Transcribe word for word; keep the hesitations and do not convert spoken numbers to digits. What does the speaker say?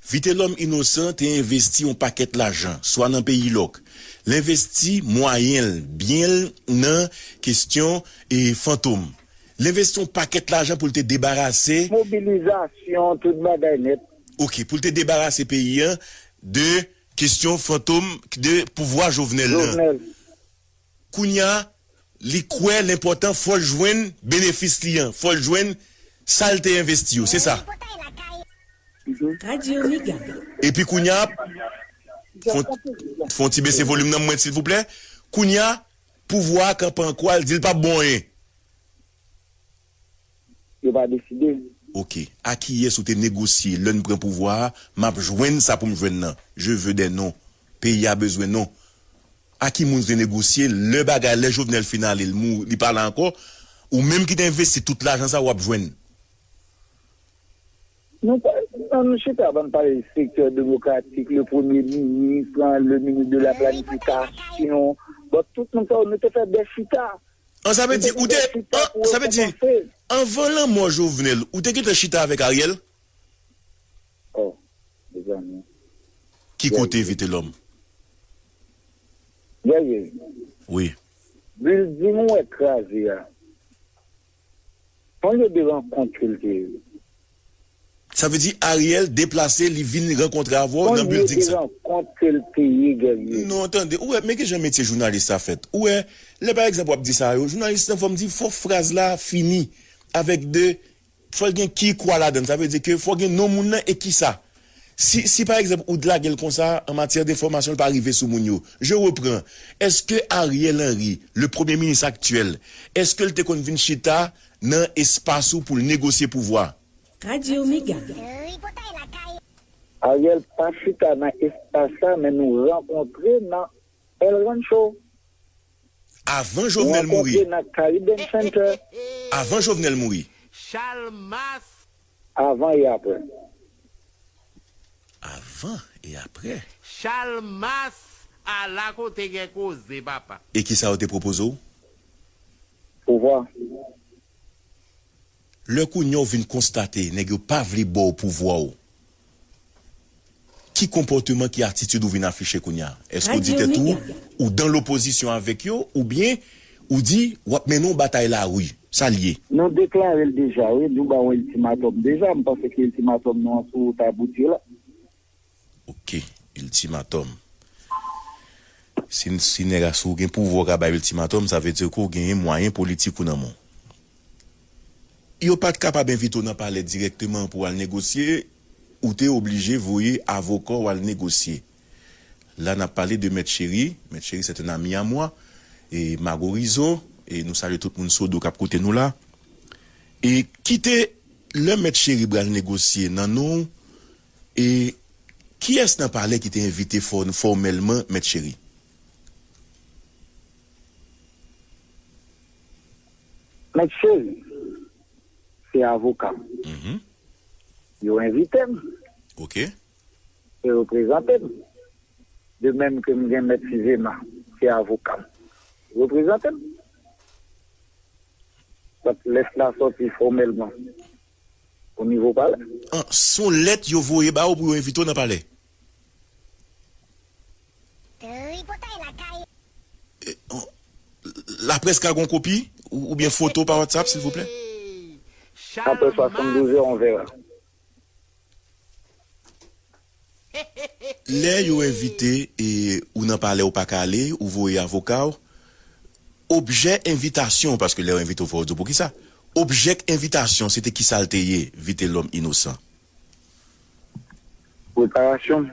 Vitelòm Inosan te envesti yon pakèt lajan, swa nan peyi lòk. L envesti mwayen l, byen l nan kesyon e fantom. L envesti yon pakèt lajan pou l te debarase Mobilizasyon, tout bagay nèt. Ok, pou l te debarase peyi an de kesyon fantom, de pouvwa Jovenel lan. Jovenel. Kounye a, li kwè l enpòtan, fò l jwenn benefis li an, fò l jwenn sa l te envesti yo, se sa? Radyo Mega. Epi kounye a, fon, fon ti bese volim nan mwen, silvouplè. Kounye a, pouvwa a kanpe an kwa, l di l p ap bon anyen. Yo pa deside. Ok. A kiyès ou te negosye lè n pran pouvwa a, m ap jwenn sa pou m jwenn nan? Je veux des noms. Peyi a bezwen non. A ki moun ou te negosye lè bagay, lè Jovenel fin ale, l mou, li pa la ankò? Ou menm ki te envesti tout lajan sa, w ap jwenn. Nou pa, nou chita ban n pale sektè demokratik, le premye minis, le minis de la planifikasyon. Bon, tout moun sa, nou te fè de chita. An, sa vle di, ou te, an, sa vle di, anvan lanmò Jovenel, ou te gentan chita avèk Ariel? Oh, mezanmi. Ki kote, Vitelòm? Guerrier. Wi. Bilding ou wè kraze a. Yon lye de rankont ke l te ye. Sa vle di Ariel deplase, li vin rankontre avè w nan bilding sa. Yon lye de rankont ke l te ye, Guerrier. Non, tande, ou wè, men ki jan metye jounalis la fèt. Ou wè, lè pa egzanp w ap di sa yo, jounalis lan fò m di, fò fraz la fini avèk de, fò l gen ki kwa ladan l. Sa vle di ke fò gen non moun nan e ki sa. Si, si pa egzanp, ou lage l konsa, an matyè de enfòmasyon, l pa rive sou moun yo. Je reprends. Èske Ariel Henry, le premye minis aktyèl, èske l te konn vin chita nan espas ou pou l negosye pouvwa? Radyo Mega. Ariel pa chita nan espas la, men nou rankontre nan El Rancho. Avan Jovenel mouri. Rankontre nan Caribbean Center. Avan Jovenel mouri. Chalmas. Avan e apre. Avan e apre. Chalmas, ala kote gen koze, papa. E kisa yo te pwopoze w? Pouvwa. Lè kounye a w vin konstate nèg yo pa vle ba w pouvwa w, ki konpòteman, ki atitid ou vin afiche kounye a? Èske w di tèt ou, ou dan lopozisyon avèk yo, oubyen ou di w ap mennen yon batay lari? Sa l ye? Nou deklare l deja, wi. Nou ba w yon iltimatòm deja. M panse ke iltimatòm nou an sou wout abouti la. Ok, iltimatòm. Si, si nèg a, si w gen pouvwa w ka bay iltimatòm, sa vle di ke w genyen mwayen politik ou nan men w. Yo pa t kapab envite w nan palè dirèkteman pou w al negosye, ou te oblije voye avoka w al negosye. La, n ap pale de Mèt Cheri. Mèt Cheri, c'est un ami à moi. E Mago Rizo, e nou salye tout moun Sodo k ap koute nou la. E kite lè Mèt Cheri pral negosye nan non w, e kiyès nan palè ki te envite fò-, fòmèlman Mèt Cheri? Mèt Cheri, se avoka m. Mhm. Yo envite m. Ok. Yo reprezante m. De menm ke m gen Mèt Sizema, se avoka m. Yo reprezante m. Donk, lèt la sòti fòmèlman o nivo palè. An, se yon lèt yo voye ba ou pou yo envite w nan palè? Tripotay lakay. E, an, laprès ka gon kopi ou, oubyen foto pa WhatsApp, silvouplè? Apre swasanndouz è, on verra. Lè yo envite e ou nan palè ou pa ka ale, ou voye avoka w, objè envitasyon, paske lè yo envite w fò w di w poukisa. Objè envitasyon, se te kisa l te ye, Vitelòm Inosan? Preparasyon.